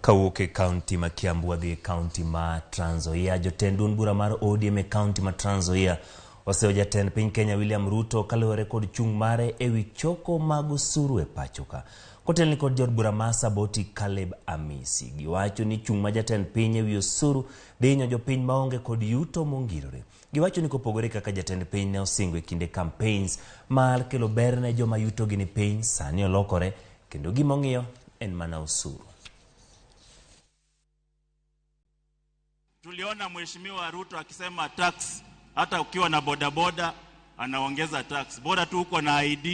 Kawuok e kaunti ma Kiambu wadhi e kaunti ma Trans Nzoia. Jotend duond bura mar ODM e kaunti ma Trans Nzoia oseyo jatend piny Kenya William Ruto kaluwore kod chung' mare ewi choko mag osuru e pacho ka. Kotelni kod jaod bura ma Saboti Caleb Amisi. Giwacho ni chung' ma jatend piny ewi osuru dhi hinyo jopiny maonge kod yuto mongirore. Giwacho ni kopogore kaka jatend piny ne osingo e kinde campaigns mar kelo ber ne joma yutogi ni piny, sani olokore kendo gima ong'iyo en mana osuru. Tuliona Mheshimiwa Ruto akisema tax, hata ukiwa na bodaboda anaongeza tax, bora tu uko na ID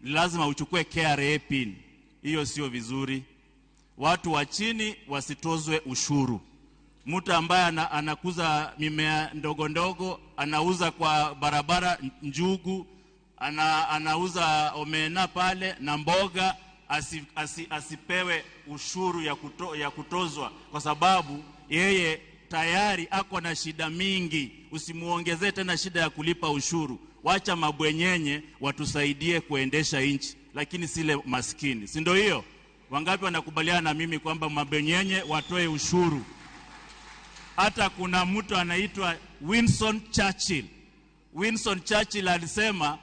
ni lazima uchukue KRA pin. Hiyo sio vizuri. Watu wa chini wasitozwe ushuru. Mtu ambaye anakuza mimea ndogo ndogo, anauza kwa barabara njugu, anauza omena pale na mboga, asipewe ushuru ya kutozwa, kwa sababu yeye tayari ako na shida mingi. Usimuongezee tena shida ya kulipa ushuru. Wacha mabwenyenye watusaidie kuendesha nchi, lakini sile maskini, si ndio hiyo? Wangapi wanakubaliana na mimi kwamba mabwenyenye watoe ushuru? Hata kuna mtu anaitwa Winston Churchill. Winston Churchill alisema,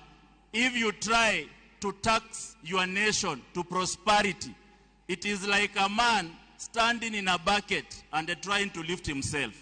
if you try to tax your nation to prosperity, it is like a man standing in a bucket and trying to lift himself.